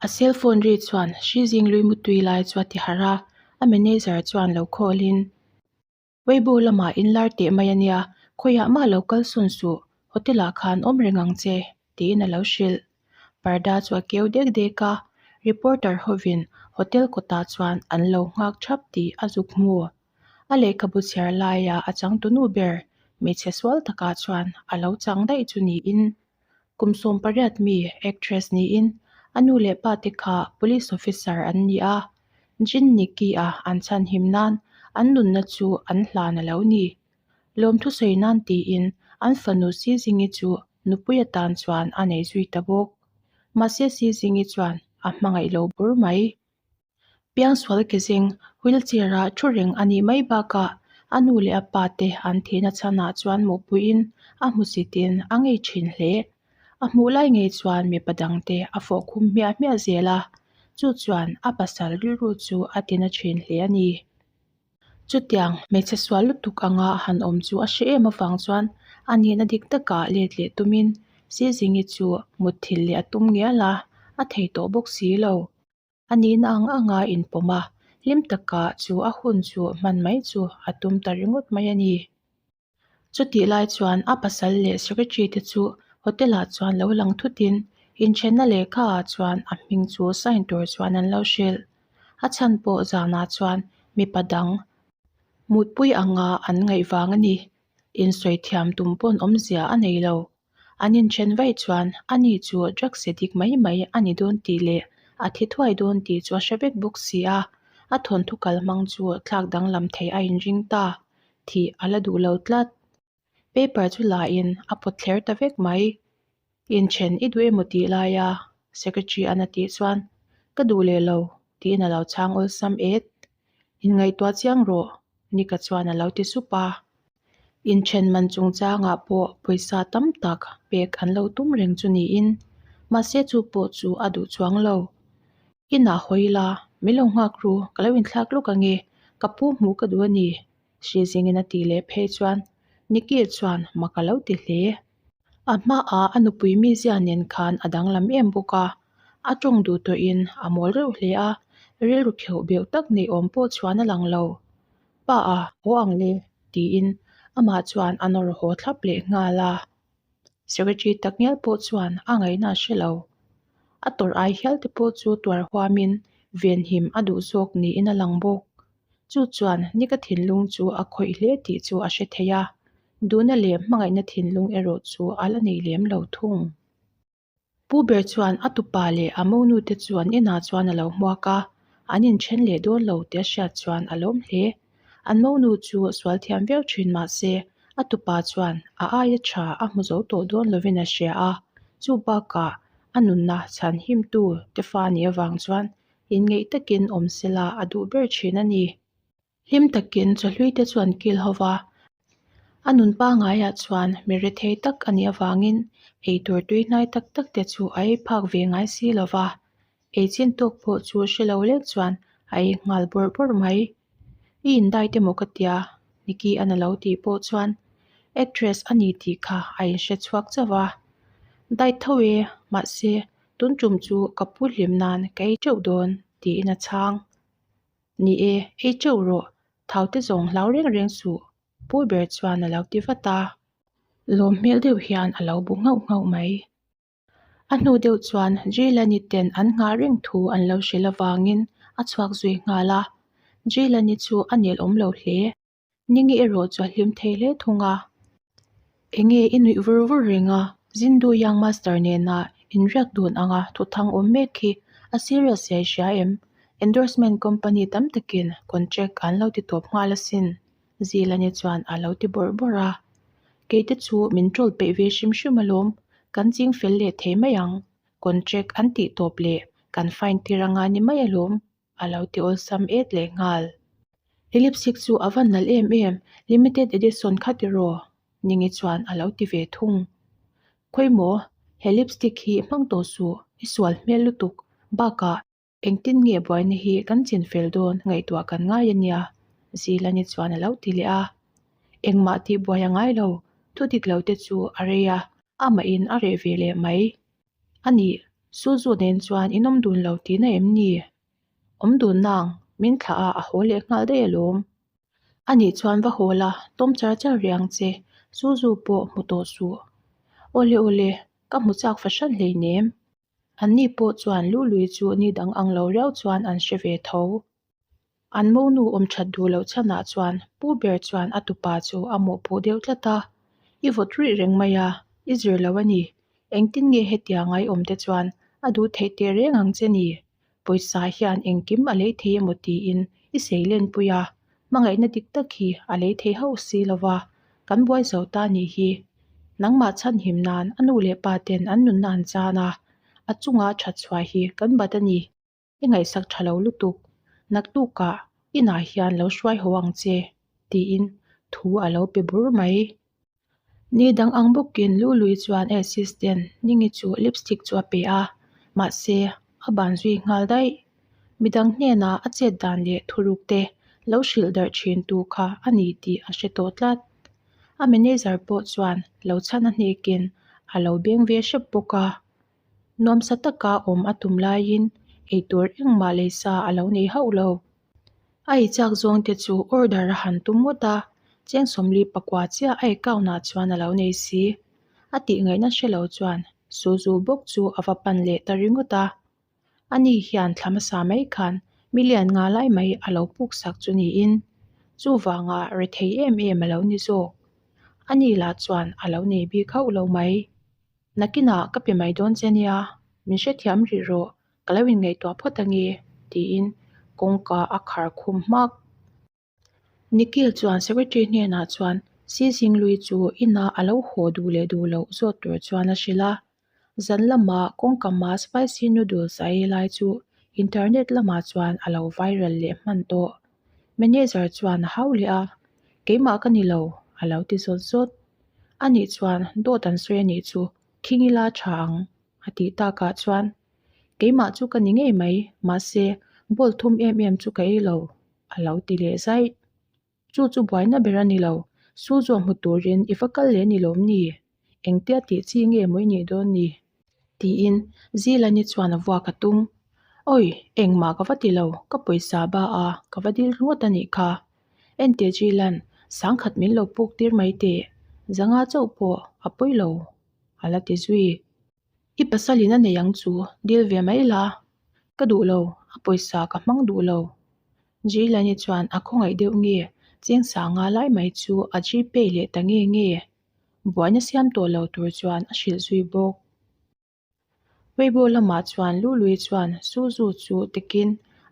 A cell phone ri chuan hri zing lui mutui lai chu a ti harh a, a manager chuan lo call in, Weibo lamah in lar teh mai a nia, khawiah mah lo kal sawn suh, hotel ah khan awm reng ang che, tiin a lo hrilh. Parda chu a keu dek dek a, reporter hovin hotel kawtah chuan an lo nghak thap tih a zuk hmu. A lehkhabu chhiar laia a changtunu ber hmeichhe sual takah chuan a lo chang daih chu niin Kum 18 mi actress niin a nu leh pa te kha police officer an ni a, Jin Nikki-a an chhanhim nan an nunna chu an hlan a lo ni. Lawmthu sawi nan tiin an fanu Sizingi chu nupui atan chuan a nei zui ta bawk. Mahse Sizingi chuan a hmangaih lo bur mai. Piangsual kezeng wheelchair-ah thu reng a nih mai bakah a nu leh a pa te an thihna chhanah chuan mawhpuiin a hmusitin a ngei thin hle. A hmuh lai ngei chuan mipa dangte a fawh khum hmiah hmiah zel a, chu chuan a pasal rilru chu a tina thin hle a ni. Chutiang hmeichhe sual lutuk anga han awm chu a hre em avang chuan a nihna dik takah let leh tumin Sizingi chu mutthilh leh a tum ngial a, a thei tawh bawk si lo. A nihna ang anga inpawm a, hlim taka chu a hun chu hman mai chu a tum ta ringawt mai a ni. Chutih lai chuan a pasal leh secretary te chu hotel ah chuan lo lang thutin inthenna lehkha ah chuan a hming chu sign tur chuan an lo hrilh. A chhan pawh zanah chuan mipa dang mutpui anga an ngaih vang a ni. Insawi thiam tum pawn awmzia a nei lo. An inthen vaih chuan ani chu drugs addict mai mai a ni dawn tih leh a thi thuai dawn tih chu a hre vek bawk si a, a thawnthu kal hmang chu thlak danglam thei a inring ta thih a la duh lo tlat. Paper chu la in a pawt thler ta vek mai. Inthen i duh emaw tih laia secretary an a tih chuan ka duh leh lo tiin a lo chhang awlsam et. Inngaihtuah chiang rawh Nika chuan a lo ti sup a. Inthen man chungchangah pawh pawisa tam tak pek an lo tum reng chu niin mahse chu pawh chu a duh chuang lo. Inah hawi ila, min lo nghak ru, ka lo inthlak lawk ange, ka pu hmuh ka duh a ni, Hrizingin a tih leh phei chuan Nicky chuan mak a lo ti hle. A hmaah a nupui mizia nen khan a danglam em bawk a, a tawng duh tawhin a mawl reuh hle a, rilru kheuh beuh tak nei awm pawh chuan a lang lo. Pa a haw ang le tiin amah chuan a nawr haw thlap leh nghal a. Secretary tak ngial pawh chuan a ngaihna a hre lo. A tawrh ai hial te pawh chu tuar huamin venhim a duh zawk niin a lang bawk. Chu chuan Nika thinlung chu a khawih hle tih chu a hre thei a, duhna leh hmangaihna thinlung erawh chu a la nei lem lo thung. Pu ber chuan a tupa leh a monu te chu an inah chuan a lo hmuak a, an inthen leh dawn lo tih a hriat chuan a lawm hle. An monu chu sual thiam viau thin mah se, a tupa chuan a aia tha a hmu zo tawh dawn lovin a hria a, chu bakah a nunna chhan himtu te fa nih avang chuan inngeih takin awm sela a duh ber thin a ni. Hlim takin chawhlui te chuan kil ho va, a nun pangaiah chuan mi rethei tak a nih avangin eitur tui hnai tak tak te chu a ei phak ve ngai si lo va, ei chin tawk pawh chu hre lo lek chuan a ei nghal bawrh bawrh mai. I indai te maw ka tia? Nikki an a lo tih pawh chuan actress a ni tih kha a inhre chhuak chauh va. Dai tho e, mahse tun tum chu ka pu hlim nan ka ei teuh dawn tiin a chhang. Ni e, ei teuh rawh, thau te zawng hlau reng reng suh, Pu ber chuan a lo ti vat a. Lawm hmel deuh hian a lo bu nghauh nghauh mai. A hnu deuh chuan Jilani ten an nghah reng thu an lo hrilh avangin a chhuak zui nghal a. Jilani chu a nel awm lo hle. Ningi erawh chu a hlim thei hle thung a. Enge i nuih vur vur reng a, Zindu Young Master nena inriak dun anga thuthang awm mek khi a serious zia i hria em? Endorsement company tam takin contract an lo ti tawp nghal asin, Zilani chuan a lo ti bawrh bawrh a. Keite chu min troll peih ve hrim hrim alawm, kan ching fel leh thei mai ang, contract an tih tawp leh kan fine tir anga ni mai alawm. a lo ti awlsam et leh nghal. I lipstick chu a va nalh em em, limited edition kha tiraw? Ningi chuan a lo ti ve thung. Khawimaw, he lipstick hi hmang tawh suh, i sual hmel lutuk, bakah engtin nge buaina hi kan chin fel dawn ngaihtuah kan ngai a nia, Zilani chuan a lo ti leh a. Engmah tih buai a ngai lo, thu dik lo te chu a rei a, amahin a reh ve leh mai. A nih, Suzu nen chuan in awm dun lo tihna em ni? Awm dun nang, min thlah a a haw leh nghal daih alawm. Anih chuan va haw la, tawm char char rih ang che, Suzu pawh hmu tawh suh. Awle awle, ka hmu chak fahran hleinem. Anni pawh chuan Lului chu ni dang ang lo riau chuan an hre ve tho. An monu awm that duh loh chhanah chuan pu ber chuan a tupa chu a mawhpuh deuh tlat a, I vawt ruih reng mai a, i zir lo a ni. Engtin nge hetianga i awm te chuan a duh theih teh reng ang che ni? Pawisa hian engkim a lei thei emaw tiin i sei lenpui a, hmangaihna dik tak hi a lei thei hauh si lo va, kan buai zo ta nih hi. Nangmah chhanhim nan a nu leh pa ten an nunna an chan a, a chunga that chhuah hi kan bat a ni. I ngaihsak tha lo lutuk, naktukah inah hian lo hruai haw ang che, tiin thu a lo pe bur mai. Ni dang ang bawkin Lului chuan a assistant Ningi chu lipstick chu a pe a, mahse a ban zui nghal daih. Midang hnenah a chet dan leh thuruk te lo hrilh darh thin tu kha a ni tih a hre tawh tlat. A manager pawh chuan lo chhan a hnekin a lo beng ve hrep bawk a. Nuamsa taka awm a tum laiin eitur engmah leisa a lo nei hauh lo. A ei chak zawng te chu order a han tum ngawt a, cheng sawmli pakua chiah a account ah chuan a lo nei si. A tih ngaihna hre lo chuan Suzu bawk chu a va pan leh ta ringawt a. Ani hian thla hmasa mai khan million nga lai mai a lo puk sak chu niin chuvanga rethei em em a lo ni zawk. Ani lah chuan a lo nei bik hauh lo mai. Nakinah ka pe mai dawn che nia, min hrethiam rih rawh, ka lo inngaihtuah phawt ange, tiin kawngka a khar khum hmak. Nikhil chuan secretary hnenah chuan Si Zinglui chu inah a lo haw duh leh duh loh zawt tur chuan a hrilh a. Zan lamah kawngkama spicy noodles a ei lai chu internet lamah chuan a lo viral leh hman tawh. Manager chuan a hau leh a, Keimah ka ni lo, a lo ti zawt zawt. Anih chuan dawt an sawi anih chu khing ila tha ang, a tih takah chuan keimah chu ka ni ngei mai, mahse ball thum em em chu ka ei lo, a lo ti leh zaih. Chu chu buaina ber a ni lo, su zawh hmu turin i va kal leh ni lawm ni? Engtia tih chi nge maw i nih dawn ni? Tiin Zilani chuan a vuak a tum. Awi, engmah ka va ti lo, ka pawisa ba a, ka va dil ringawt a nih kha. Enteh Jilan, sangkhat min lo puk tir mai teh, zanga chauh pawh a pawi lo, a la ti zui. I pasalin a nei ang chu, dil ve mai la. Ka duh lo, a pawisa ka hmang duh lo. Jilani chuan a khawngaih deuh nge, cheng sanga lai mai chu a Gpay leh ta nge nge. Buaina siam tawh lo tur chuan a hrilh zui bawk. Weibo lamah chuan Lului chuan Suzu chu tekin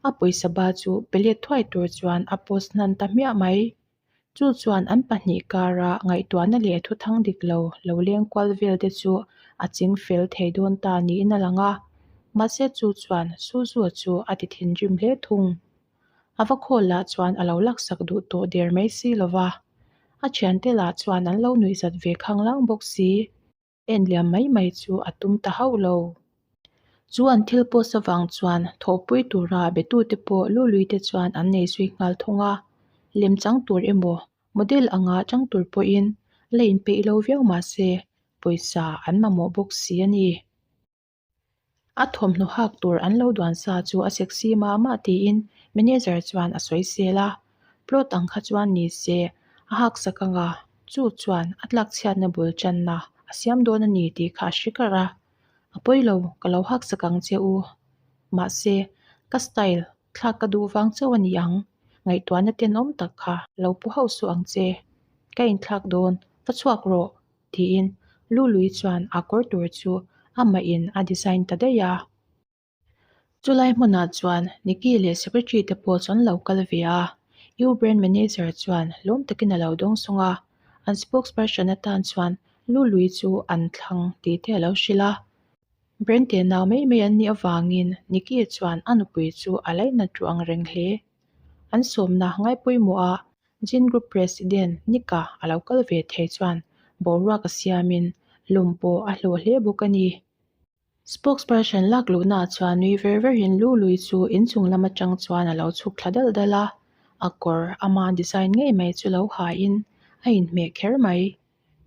a pawisa ba chu pe let thuai tur chuan a post hnan ta hmiah mai. Chu chuan an pahnih kara ngaihtuahna leh thuthang dik lo lo leng kual vel te chu a ching fel thei dawn ta niin a lang a, mahse chu chuan Suzu chu a ti thinrim hle thung. A va khawl lah chuan a lo laksak duh tawh der mai si lo va, a thiante lah chuan an lo nuihzat ve khanglang bawk si. En liam mai mai chu a tum ta hauh lo. Chu an thil post avang chuan thawhpui tura betute pawh Lului te chuan an nei zui nghal thung a, lem chang tur emaw model anga chang tur pawhin la inpeih lo viau mah se pawisa an mamawh bawk si a ni. A thawmhnaw hak tur an lo duan sa chu a sexy mah mah tiin manager chuan a sawi sel a, plot ang kha chuan ni se a hak sak ang a, chu chuan a tlak chhiatna bul channa a siam dawn a ni tih kha a hre kar a, a pawi lo ka lo hak sak ang che u. Mahse, ka style thlak ka duh vang chauh a ni ang, ngaihtuahna tenawm tak kha lo pu hauh suh ang che, ka inthlak dawn, va chhuak rawh. Tiin Lului chuan a kawr tur chu amahin a design ta daih a. Chulai hmunah chuan Nikki leh secretary te pawh chu an lo kal ve a, U brand manager chuan lawm takin a lo dawng sawng a, an spokesperson atan chuan Lului chu an thlang tih te a lo hrilh a. Brand te nau mai mai an nih avangin Nikki chuan a nupui chu a lainat ru ang reng hle. An sawmna ngaipawimawh a Jin Group President Nika a lo kal ve thei chuan boruak a siamin lawm pawh a hlawh hle bawk a ni. Spokesperson lak luhnaah chuan nui ver verin Lului chu inchung lam atang chuan a lo chhuk thla dalh dalh a, a kawr ama design ngei mai chu lo hain a inhmeh kher mai.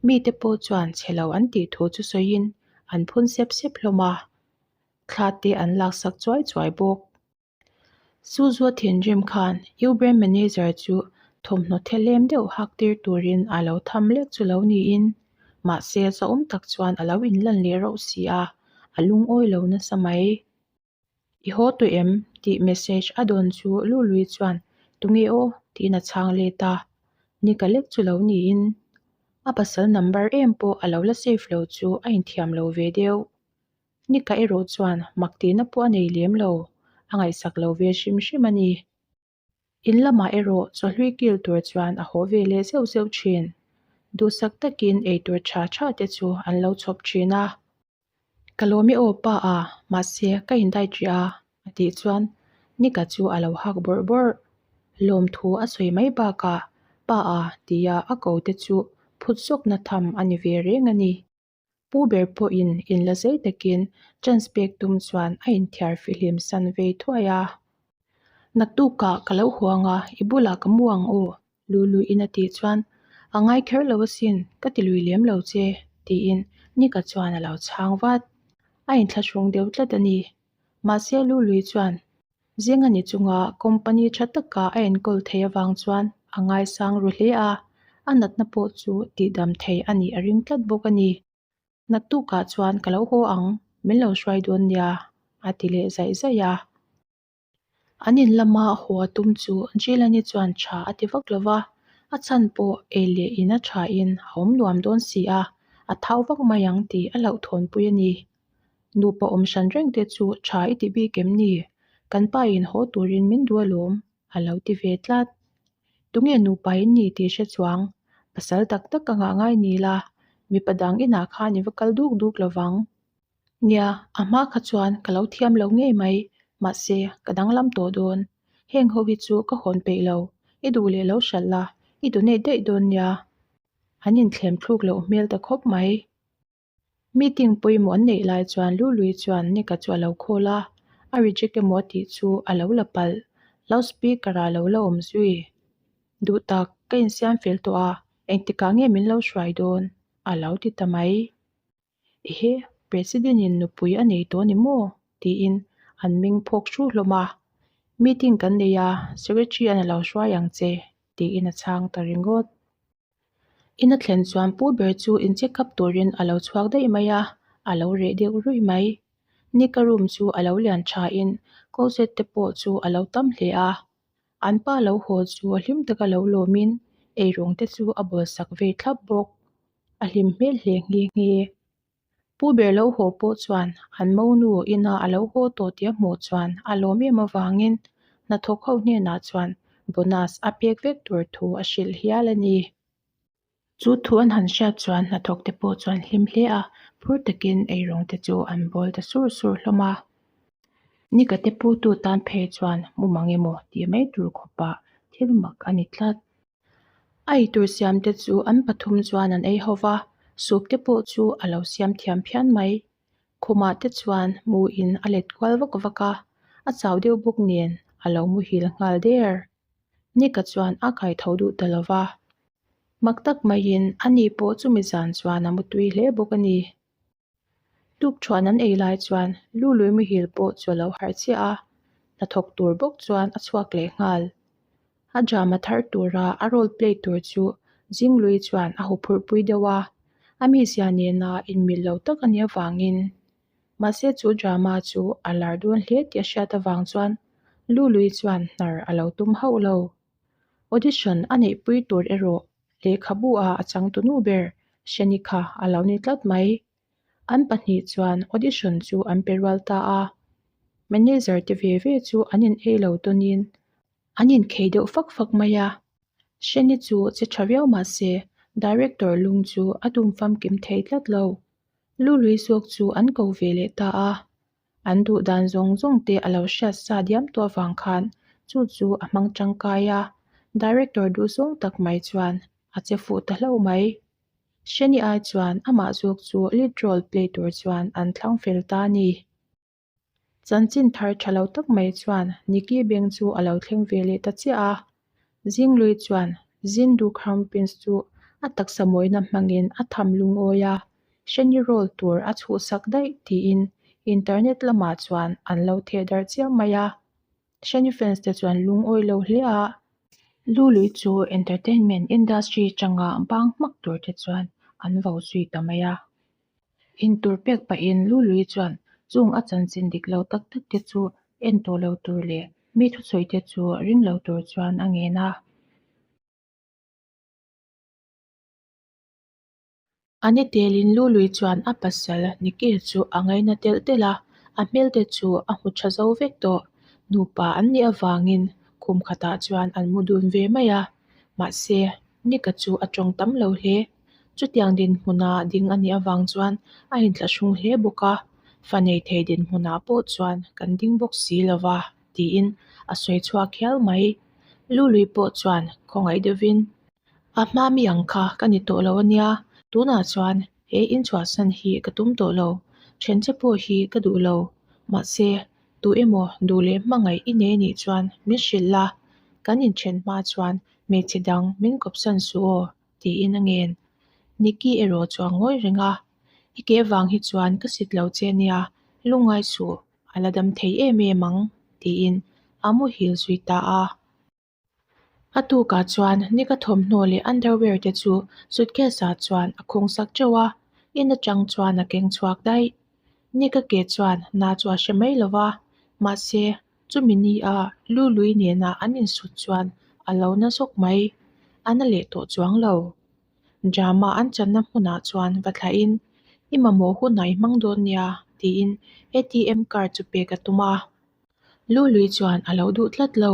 Mite pawh chuan chhe lo an tih thu chu sawiin an phun sep sep hlawm a. Thla te an laksak chuai chuai bawk. Suzua thinrim khan Ubrand manager chu thawmhnaw thelem deuh hak tir turin a lo tham lek chu lo niin, mahse zahawm tak chuan a lo inlan leh rauh si a, a lungawi lo nasa mai. I haw tawh em? tih message a dawn chu Lului chuan Tunge aw? tiin a chhang let a, Nika lek chu lo niin a pasal number em pawh a lo la save lo chu a inthiam lo ve deuh. Nika erawh chuan mak tihna pawh a nei lem lo, a ngaihsak lo ve hrim hrim a ni. In lamah erawh chawhlui kil tur chuan a haw ve leh zeuh zeuh thin. Duhsak takin eitur tha tha te chu an lo chhawp thin a. Ka lawm i aw pa a, mahse ka indai ṭih a, a tih chuan Nika chu a lo hak bawrh bawrh. Lawmthu a sawi mai bakah pa a tia a ko te chu phut zawkna tham a ni ve reng a ni. Pu ber pawhin inla zei takin chance pek tum chuan a inthiar fihlim san vei thuai a. Naktukah ka lo huang a, i bulah ka mu ang aw, Luluin a tih chuan, A ngai kher lo asin, ka ti lui lem lo che, tiin Nika chuan a lo chhang vat. A inthlahrung deuh tlat a ni. Mahse Lului chuan Zing a ni chunga company tha taka a enkawl thei avang chuan a ngaisang ru hle a, a natna pawh chu tihdam thei a nih a ring tlat bawk a ni. Naktukah chuan ka lo haw ang, min lo hruai dawn nia, a ti leh zaih zaih a. An in lama haw a tum chu Jilani chuan tha a ti vak lo va, a chhan pawh ei leh in a thain a awm nuam dawn si a, a thau vak mai ang tih a hlauhthawnpui a ni. Nupa awm hran reng te chu tha i ti bik em ni? Kan pa in haw turin min duh alawm, a lo ti ve tlat. Tunge nupa in ni tih hre chuang, pasal tak tak ka ngah ngai ni la, mipa dang inah khan i va kal duk duk lo vang. Nia, a hma kha chuan ka lo thiam lo ngei mai, mahse ka danglam tawh dawn. Heng ho hi chu ka hawn peih lo, i duh leh lo hralh la, i donate daih dawn nia. An inthlem thluk loh hmel ta khawp mai. Meeting pawimawh an neih lai chuan Lului chuan Nika chu a lo call a, a reject emaw tih chu a lo la palh. Loudspeaker ah lo la awm zui. Duh tak, ka insiam fel tawh a, engtikah nge min lo hruai dawn? a lo ti ta mai. Ehe, President in nupui a nei tawh ni maw? tiin an meng phawk hru hlawm a. Meeting kan nei a, Secretary an a lo hruai ang che, tiin a chhang ta ringawt. In a thlen chuan pu ber chu in check up turin a lo chhuak daih mai a, a lo reh deuh ruih mai. Nika room chu a lo lian thain closet te pawh chu a lo tam hle a. An pa lo haw chu hlim taka lo lawmin eirawng te chu a bawlsak vei thlap bawk. A hlim hmel hle nghe nghe. Pu ber lo haw pawh chuan an monu ina a lo haw tawh tih a hmuh chuan a lawm em avangin hnathawk ho hnenah chuan bonus a pek vek tur thu a hrilh hial a ni. Chu thu an han hriat chuan hnathawk te pawh chuan hlim hle a, phur takin eirawng te chu an bawl ta sur sur hlawm a. Nika te putu tan phei chuan mumang emaw tih mai tur khawpah thil mak a ni tlat. A eitur siam te chu an pathum chuan an ei ho va, soup te pawh chu a lo siam thiam phian mai. Khumah te chuan mu in a let kual vak vak a, a chau deuh bawk nen a lo muhil nghal der. Nika chuan a kai tho duh ta lo va, mak tak maiin ani pawh chumi zan chuan a mutui hle bawk a ni. Tukṭhuan an ei lai chuan Lului muhil pawh chu a lo harh chiah a, hnathawk tur bawk chuan a chhuak leh nghal. A drama thar tura a role play tur chu Jinglui chuan a huphurhpui deuh a, a mizia nena inmil lo tak a nih avangin. Mahse chu drama chu a lar dawn hle tih a hriat avang chuan Lului chuan hnar a lo tum hauh lo. Audition a neihpui tur erawh Lehkhabu ah a changtunu ber Shenikha a lo ni tlat mai. An pahnih chuan audition chu an pe rual ta a. Manager te ve ve chu an in ei lo tawnin an inkhei deuh fak fak mai a. Sheni chu che tha viau mah se director lung chu a dum famkim thei tlat lo. Lului zawk chu an ko ve leh ta a. An duh dan zawng zawng te a lo hriat sa diam tawh avang khan chu chu a hmang tangkai a, director duh zawng tak mai chuan a che fuh ta hlauh mai. Sheni ai chuan amah zawk chu lead role play tur chuan an thlang fel ta a ni. Chanchin thar tha lo tak mai chuan Nikki beng chu a lo thleng ve leh ta chiah a, Zinglui chuan Zindu Crown Prince chu a taksa mawina hmangin a tham lungawi a, Sheni role tur a chhuhsak daih tiin Internet lamah chuan an lo theh darh chiam mai a. Shani fans te chuan lungawi lo hle a. Lului chu entertainment industry tanga bang hmak tur te chuan an vo zui ta mai a. Intur pek pahin Lului chuan chung a chanchin dik lo tak tak te chu en tawh lo tur leh mi thusawi te chu ring lo tur chuan a ngen a. A ni telin Lului chuan a pasal Nikhil chu a ngaina telh telh a, a hmel te chu a hmu tha zo vek tawh. Nupa an nih avangin khum khatah chuan an mu dun ve mai a, mahse Nika chu a tawng tam lo hle. Chutiang dinhmuna ding a nih avang chuan a inthlahrung hle bawk a, fa nei thei dinhmunah pawh chuan kan ding bawk si lo va tiin a sawi chhuak hial mai. Lului pawh chuan khawngaih deuhin A hma mi ang kha ka ni tawh lo a nia, tunah chuan he inchhuahsan hi ka tum tawh lo, then che pawh hi ka duh lo. Mahse, tu emaw duh leh hmangaih i nei anih chuan min hrilh la, kan inthen hma chuan hmeichhe dang min kawpsan suh aw tiin a ngen. Nikki erawh chu a ngawi reng a, I ke vang hi chuan ka sit lo che nia, lungngai suh, a la dam thei em em ang tiin a muhil zui ta a. A tukah chuan Nika thawmhnaw leh underwear te chu suitcase ah chuan a khung sak teuh a, in atang chuan a keng chhuak daih. Nika ke chuan na chu a hre mai lo va, mahse chumi ni a Lului nena an insut chuan a lo na zawk mai, a na leh tawh chuang lo. Drama an channa hmunah chuan va thlahin, I mamawh hunah i hmang dawn nia tiin ATM card chu pek a tum a. Lului chuan a lo duh tlat lo.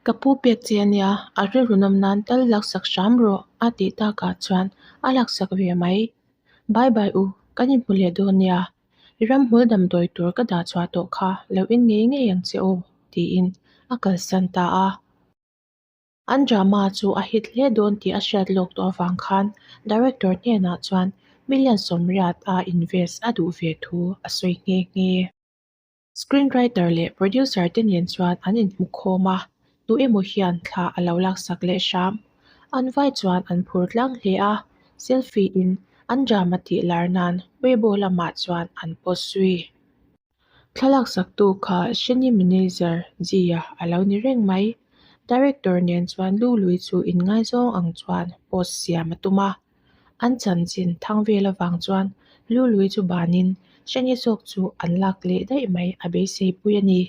Ka pu pek che ania, a rilru nawm nan tal laksak hram rawh a tih takah chuan a laksak ve mai. Bye bye u, kan inhmu leh dawn nia. Ramhmul damdawi tur ka dah chhuah tawh kha lo in ngei ngei ang che aw tiin a kalsan ta a. An drama chu a hit hle dawn tih a hriat lawk tawh avang khan director hnenah chuan million 80 a invest a duh ve thu a sawi nghe nghe. Screenwriter leh producer te nen chuan an inhmu khawm a, tu emaw hian thla a lo laksak leh hram. An vai chuan an phur tlang hle a, selfie in an drama tih lar nan Weibo lamah chuan an post zui. Thla laksaktu kha Shiny manager Jia a lo ni reng mai. Director nen chuan Lului chu inngaizawng ang chuan post siam a tum a. An chanchin thang vel avang chuan Lului chu banin Shani zawk chu an lak leh daih mai a beisei pui a ni.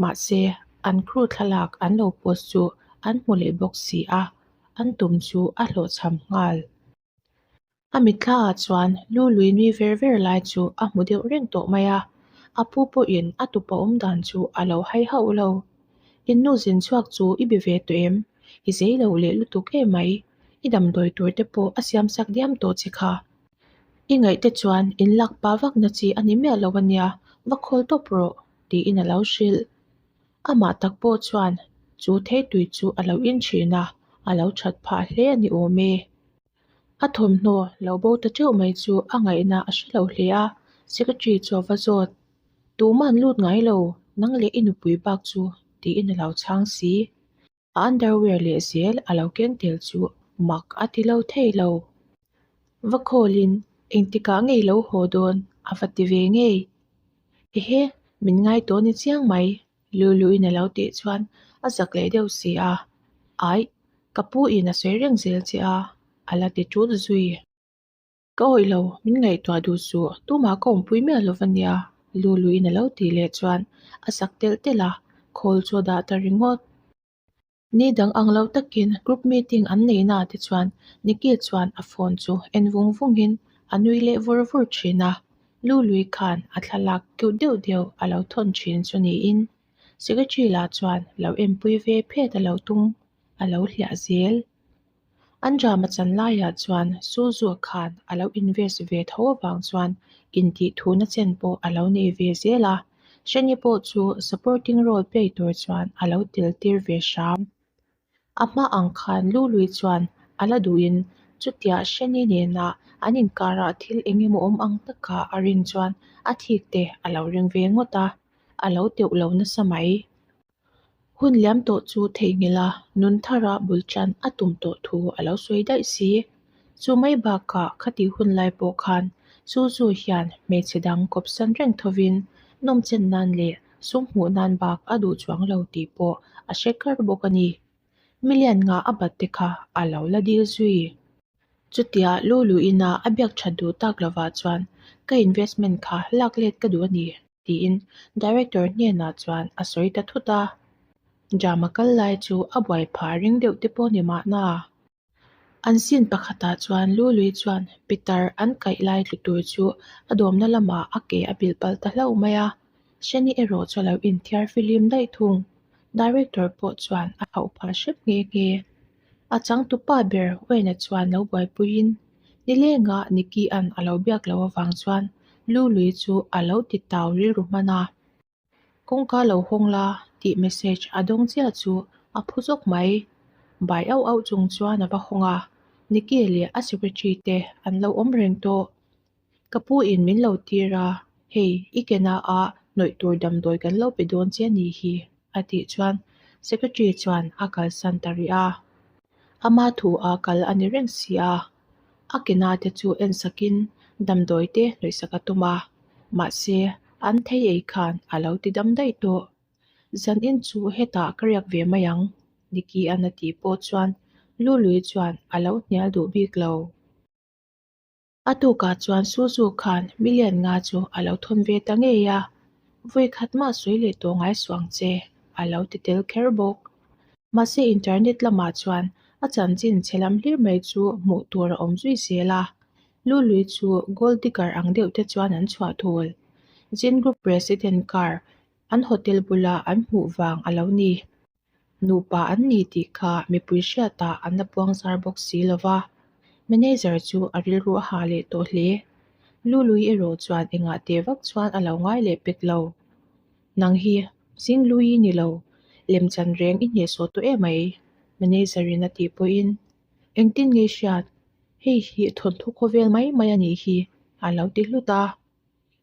Mahse, an crew thlalak an lo post chu an hmu leh bawk si a, an tum chu a hlawhchham nghal. A mitthlaah chuan Lului nui ver ver lai chu a hmu deuh reng tawh mai a, a pu pawhin a tupa awm dan chu a lo hai hauh lo. Innu zin chhuak chu i be ve tawh em? I zei lo leh lutuk em mai. I damdawi tur te pawh a siam sak diam tawh che kha. I ngaih te chuan in lak pa vak na chi a ni miah lo a nia, va khawl tawp rawh, tiin a lo hrilh. Amah tak pawh chuan chu theitui chu a lo in thin a, a lo that phah hle a ni awm e. A thawmhnaw lo bo ta teuh mai chu a ngaihna a hre lo hle a, secretary chu a va zawt. Tuman lut ngai lo, nang leh i nupui bak chu, tiin a lo chhang si. A underwear leh zel a lo keng tel chu mak a ti lo thei lo. Va khawlin engtikah ngei lo haw dawn a va ti ve ngei. Ehe, min ngai tawh ni chiang mai, Luluin a lo tih chuan a zak leh deuh si a. Aih, ka pu in a sawi reng zel che a, a la ti ṭut zui. Ka awih lo, min ngaihtuah duh suh, tumah ka awmpui miah lo va nia, Luluin a lo tih leh chuan a sak telh telh a, khawl chu a dah ta ringawt. Ni dang ang lo takin group meeting an nei na te chuan Nicky chuan a phone chu en vung vungin a nui leh vur vur thin a, Lului khan a thlalak cute deuh deuh a lo thawn thin chu niin secretary lah chuan lo enpui ve phet a lo tum a lo hliah zel. An drama chan laiah chuan Suzu khan a lo invest ve tho avang chuan intih thuna chen pawh a lo nei ve zel a, Shani pawh chu supporting role play tur chuan a lo tel tir ve hram. A hma ang khan Lului chuan a la duhin chutia Shani nena an inkarah thil eng emaw awm ang taka a rin chuan a thik te a lo ring ve ngawt a, a lo teuh lo nasa mai. Hun liam tawh chu theihnghilh a, nun thara bul tan a tum tawh thu a lo sawi daih si. Chu mai bakah khatih hun lai pawh khan Suzu hian hmeichhe dang kawpsan reng thovin nawmchen nan leh sum hmuh nan bak a duh chuang lo tih pawh a hre kar bawk a ni. Million nga a bat te kha a lo la dil zui. Chutia Lulu ina a biak that duh tak lovah chuan ka investment kha lak let ka duh a ni tiin director hnenah chuan a sawi ta thut a. Drama kal lai chu a buai phah ring deuh te pawh ni mahna. An scene pakhatah chuan Lului chuan Peter an kaih lai tlu tur chu a dawmna lamah a ke a bilh palh ta hlauh mai a, Shani erawh chu a lo inthiar fihlim daih thung. Director pawh chuan a hauh phah hrep nghe nghe. A changtupa ber Wayne-a chuan lo buaipuiin nilenga Nicky-a'n a lo biak loh avang chuan Lului chu a lo ti tau rilru hman a. Kawngka lo hawng la tih message a dawng chiah chu a phu zawk mai. Bai auh auh chung chuan a va hawng a, Nicky leh a secretary te an lo awm reng tawh. Ka pu in min lo tir a, hei i kena ah hnawih tur damdawi kan lo pe dawn che ni hi a tih chuan secretary chuan a kalsan ta rih a. Ama thu a kal a ni reng si a, a kena te chu en sakin damdawi te hnawihsak a tum a, mahse an thei ei khan a lo ti dam daih tawh. Zanin chu hetah ka riak ve mai ang, Nicky-a'n a tih pawh chuan Lului chuan a lo hnial duh bik lo. A tukah chuan Suzu khan million nga chu a lo thawn ve ta ngei a, vawi khat mah sawi leh tawh ngai suh ang che, a lo ti tel kher bawk. Mahse internet lamah chuan a chanchin chhe lam hlir mai chu hmuh tur a awm zui zel a, Lului chu gold digger ang deuh te chuan an chhuah thul. Jin Group President car an hotel bula an hmuh vang a lo ni. Nupa an ni tih kha mipui hriatah an la puang zar bawk si lo va, manager chu a rilru a ha leh tawh hle. Lului erawh chuan engah teh vak chuan a lo ngai leh pek lo. Nang hi Zinglui i ni lo, lemchan reng i hnehsawh tawh em mai, manager in a tih pawhin engtin nge i hriat, hei hi thawnthu khawvel mai mai a nih hi a lo ti hlut a.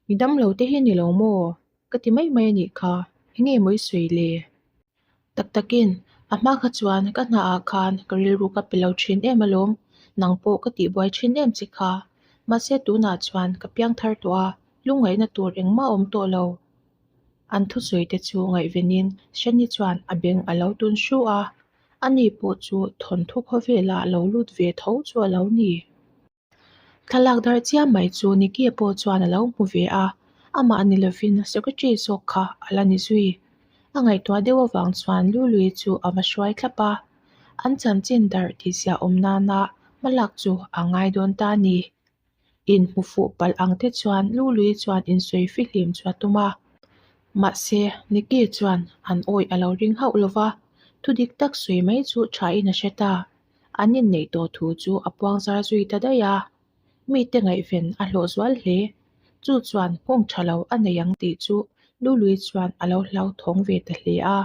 Mi damlo te hi ni lo maw? Ka ti mai mai a nih kha, enge maw i sawi le? Tak takin, a hma kha chuan ka hnaah khan ka rilru ka pe lo thin em alawm, nang pawh ka tihbuai thin em che kha. Mahse tunah chuan ka piang thar tawh a, lungngaihna tur engmah a awm tawh lo. An thusawi te chu ngaihvenin Shani chuan a beng a lo tun hru a, ani pawh chu thawnthu khawvelah lo lut ve tho chu a lo ni. Thlalak darh chiam mai chu Nicky pawh chuan a lo hmu ve a, amah ni lovin secretary zawk kha a la ni zui. A ngaihtuah deuh avang chuan Lului chu a va hruai thlap a, an chanchin darh tihziah awm nana hmalak chu a ngai dawn ta a ni. Inhmu fuh palh ang te chuan Lului chuan insawi fihlim chu a tum a, mahse Nicky chuan an awih a lo ring hauh lo va, thudik tak sawi mai chu thain a hre ta. An inneih tawh thu chu a puang zar zui ta daih a, mite ngaihven a hlawh zual hle. Chu chuan nghawng tha lo a nei ang tih chu Lului chuan a lo hlauthawng ve ta hle a.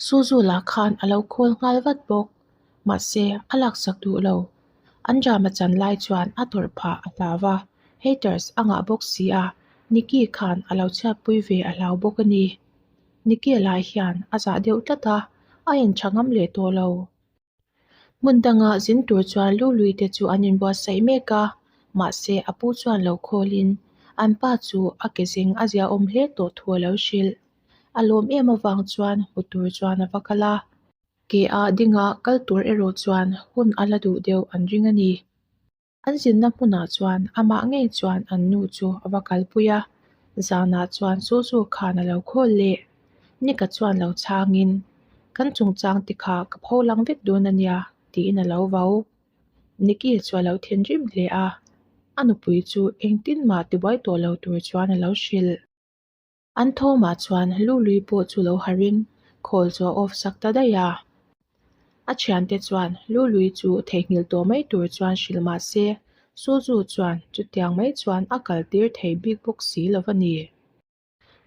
Suzu lah khan a lo khawl nghal vat bawk. Mahse, a laksak duh lo. An drama chan lai chuan a tawrh phah a hlau a, haters a ngah bawk si a, Nicky khan a lo chhiatpui ve a hlau bawk a ni. Nicky lai hian a zah deuh tlat a, a intha ngam leh tawh lo. Hmun danga zin tur chuan Lului te chu an inbuatsaih mek a, mahse a pu chuan lo khawlin an pa chu a ke zeng a ziaawm hle tawh thu a lo hrilh. A lawm em avang chuan hmu tur chuan a va kal a, ke ah dinga kal tur erawh chuan hun a la duh deuh an ring a ni. An zinna hmunah chuan amah ngei chuan an nu chu a va kalpui a, zanah chuan Suzu khan a lo khawl leh. Nika chuan lo chhangin, Kan chungchang te kha ka pho lang vek dawn a nia, tiin a lo vau. Nikki chu a lo thinrim hle a, a nupui chu engtin mah tibuai tawh lo tur chuan a lo hrilh. An thawmah chuan Lului pawh chu lo harin khawl chu a off sak ta daih a. A thiante chuan Lului chu theihnghilh tawh mai tur chuan hrilh mah se, Suzu chuan chutiang mai chuan a kal tir thei bik bawk si lo a ni.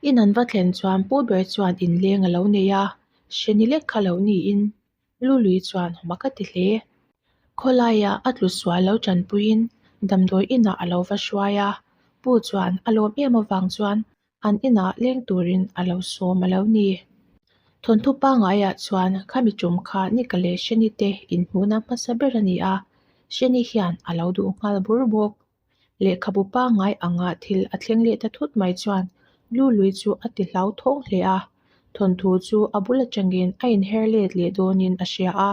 In an va thlen chuan pu ber chuan inleng a lo nei a, hreni lek kha lo niin Lului chuan mak a ti hle. Khawlaia a tlu sual lo tanpuiin damdawi inah a lo va hruai a, Pu chuan a lawm em avang chuan an inah leng turin a lo sawm a lo ni. Thawnthu pangaiah chuan khami tum kha Nika leh Sheni te inhmuhna hmasa ber a ni a, Sheni hian a lo duh nghal bur bawk. Lehkhabu pangngai anga thil a thleng leh ta thut mai chuan Lului chu a ti hlauthawng hle a, thawnthu chu a bul atangin a inher let leh dawnin a hria a.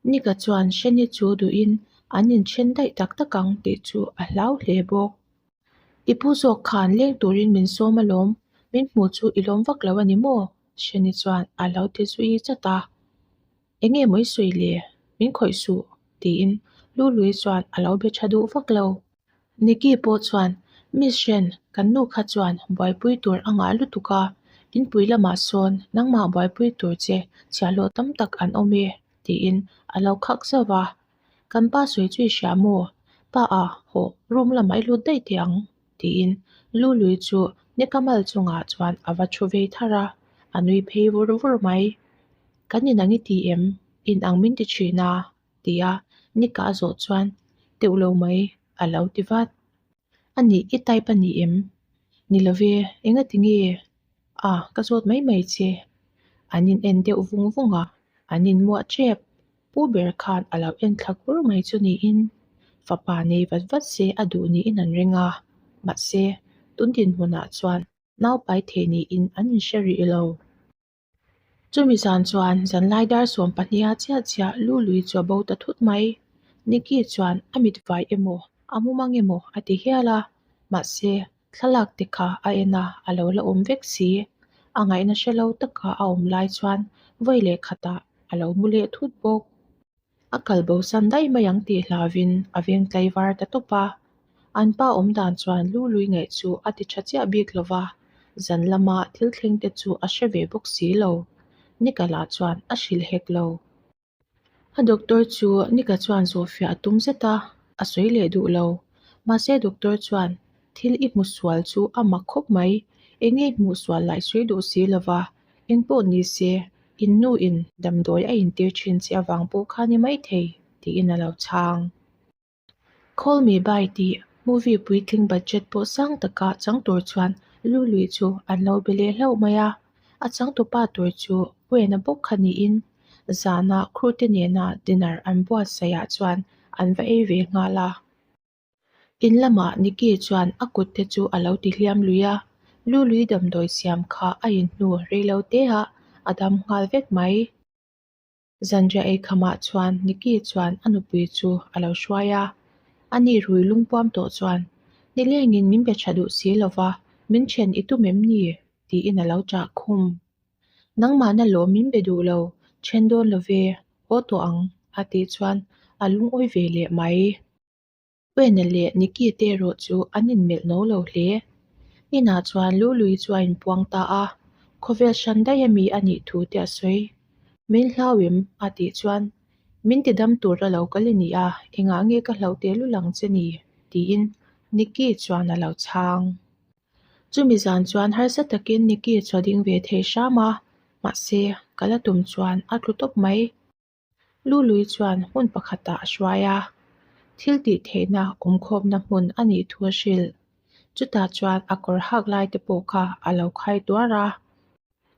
Nika chuan Shani chu duhin an inthen daih tak tak ang tih chu a hlau hle bawk. I pu zawk khan leng turin min sawm alawm, min hmuh chu i lawm vak lo a ni maw? Shani chuan a lo ti zui chat a. Eng nge maw i sawi le? Min khawih suh tiin Lului chuan a lo be tha duh vak lo. Nikki pawh chuan, Miss Shen, kan nu kha chuan buaipui tur a ngah lutuk a, inpui lamah sawn nangmah buaipui tur che chhiahhlawh tam tak an awm e, tiin a lo khak zauh va. Kan pa sawi chu i hria maw? Pa a, hawh, room lamah i lut daih teh ang, tiin Lului chu Nikamal chungah chuan a va thu vei thar a, a nui phei vur vur mai. Kan inang i ti em? Inang min ti thin a, tia Nika a zawh chuan teuh lo mai a lo ti vat. A nih i type a ni em? Ni lo ve, engati nge? A, ka zawt mai mai che. An in en deuh vung vung a, an in muah tep. Pu ber khan a lo en thla kur mai chu niin fapa nei vat vat se a duh niin an ring a, mahse tun dinhmunah chuan naupai thei niin an inhre rih lo. Chumi zan chuan zanlai dar sawm pahniha chiah chiah Lului chu a bo ta thut mai. Nikki chuan a mit vai emaw, a mumang emaw a ti hial a, mahse thlalak te kha a en a, a lo la awm vek si. A ngaihna hre lo taka a awm lai chuan vawi leh khatah a lo mu leh thut bawk. A kal bosan daih mai ang tih hlauvin a veng tlaivar ta tawp a. An pa awm dan chuan Lului ngaih chu a ti tha chiah bik lo va, zan lama thil thleng te chu a hre ve bawk si lo. Nika lah chuan a hrilh hek lo. A doctor chu Nika chuan zawhfiah a tum zet a, a sawi leh duh lo. Mahse doctor chuan thil i hmu sual chu a mak khawp mai, eng nge i hmuh sual lai sawi duh si lo va, eng pawh ni se in nu in damdawi a intir thin che avang pawh kha ni maithei tiin a lo chhang. Call Me By tih movie puitling budget pawh sang taka chang tur chuan Lului chu an lo be leh hlauh mai a, a changtupa tur chu Wayne-a bawk kha niin zana crew te nena dinner an buatsaih ah chuan an va ei ve nghal a. In lamah Nikki chuan a kut te chu a lo ti hliam lui a, Lului damdawi siam kha a inhnu rei lo te ah a dam nghal vek mai. Zanriah eikhamah chuan Nikki chuan a nupui chu a lo hruai a, ani rui lungpuam tawh chuan, Nilengin min be tha duh si lova, min then i tum em ni? tiin a lo chah khum. Nangmahna lawm min be duh lo, then dawn lo ve, haw tawh ang, a tih chuan a lungawi ve leh mai. Wayne leh Nikki te erawh chu an inmelh no lo hle. Inah chuan Lului chu a inpuang ta a, khawvel hran daih ami a nih thu te a sawi. Min hlau em? a tih chuan, Min ti dam tur a lo kal i ni a, engah nge ka hlauh teh lul ang che ni? tiin Nikki chuan a lo chhang. Chumi zan chuan harsa takin Nikki chu a ding ve thei hram a, mahse ka la tum chuan a tlu tawp mai. Lului chuan hmun pakhatah a hruai a, thil tih theihna awmkhawmna hmun a nih thu a hrilh. Chutah chuan a kawr hak lai te pawh kha a lo khai tuar a.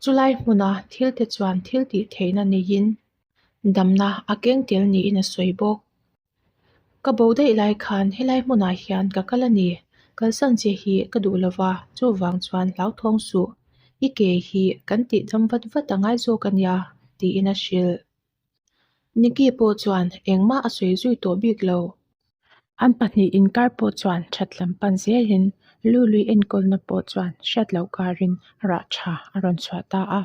Chulai hmuna thil te chuan thil tih theihna neiin damna a keng tel niin a sawi bawk. Ka bo daih lai khan helai hmunah hian ka kal a ni, kalsan che hi ka duh lova, chuvang chuan hlauthawng suh, i ke hi kan tih dam vat vat a ngai zawk a nia, tiin a hrilh. Nikki pawh chuan engmah a sawi zui tawh bik lo. An pahnih inkar pawh chuan that lam pan zelin Lului enkawlna pawh chuan hriat loh karin rah tha a rawn chhuah ta a,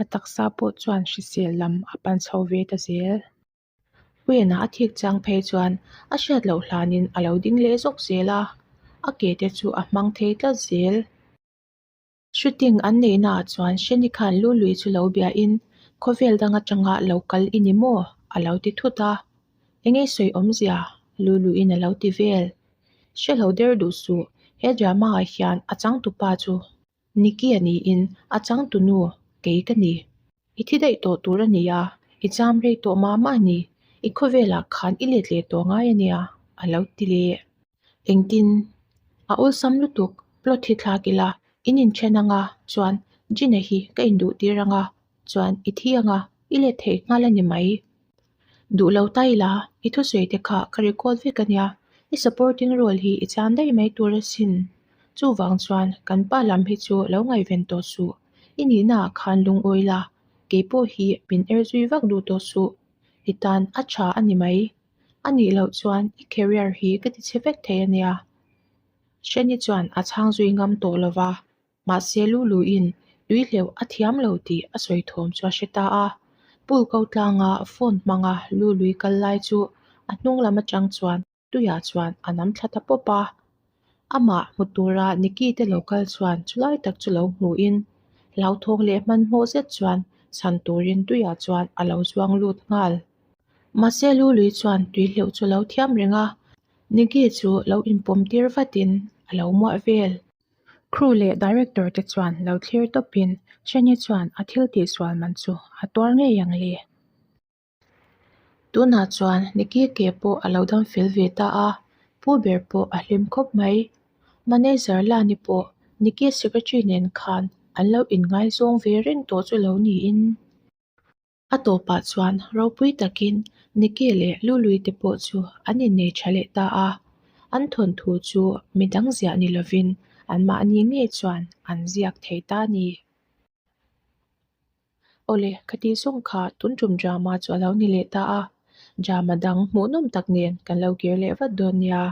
a taksa pawh chuan hrisel lam a pan chho ve ta zel. Wayne-a a thik chang phei chuan a hriat loh hlanin a lo ding leh zawk zel a, a ke te chu a hmang thei tlat zel. Shooting an neihnaah chuan Shani khan Lului chu lo biain khawvel dang atanga lo kal i ni maw? a lo ti thut a. Enge sawi awmzia? Luluiin a lo ti vel. Hre lo der duh suh, he drama ah hian a changtupa chu Nikki a niin a changtunu kei ka ni. I thi daih tawh tur a nia, i cham rei tawh mah mah a ni, i khawvelah khan i let leh tawh ngai a nia, a lo ti leh. Engtin? A awlsam lutuk, plot hi thlak ila, in inthen anga, chuan Gina hi ka induh tir anga, chuan i thi anga, i let theih nghal a ni mai. Duh lo ta ila, i thusawi te kha ka record vek a nia, I supporting role hi i chan daih mai tur asin. Chuvang chuan kan pa lam hi chu lo ngaihven tawh suh. I nihnaah khan lungawi la, kei pawh hi min er zui vak duh tawh suh. I tan a tha a ni mai. A nih loh chuan i career hi ka ti chhe vek thei a nia. Hreni chuan a chhang zui ngam tawh lo va, mahse Luluin tui hleuh a thiam lo tih a sawi thawm chu a hre ta a. Pool ko tlanga phone hmanga Lului kal lai chu a hnung lam atang chuan tuiah chuan a nam thla ta pawp a. Amah hmu tura Nikki te lo kal chuan chulai tak chu lo hmuhin hlauthawng leh hmanhmawh zet chuan chhan turin tuiah chuan a lo zuang lut nghal. Mahse Lului chuan tui hleuh chu lo thiam reng a, Nikki chu lo inpawm tir vatin a lo muah vel. Crew leh director te chuan lo thlir tawpin Shani chuan a thil tihsual man chu a tuar ngei ang le. Tunah chuan Nikki ke pawh a lo dam fel ve ta a, pu ber pawh a hlim khawp mai. Manager Lani pawh Nikki secretary nen khan an lo inngaizawng ve reng tawh chu lo niin. A tawpah chuan ropui takin Nikki leh Lului te pawh chu an innei tha leh ta a, an thawnthu chu midang ziah ni lovin anmahni ngei chuan an ziak thei ta a ni. Awle, ka tih zawng kha tun tum drama chu a lo ni leh ta a, drama dang hmuhnawm tak nen kan lo kir leh vat dawn nia.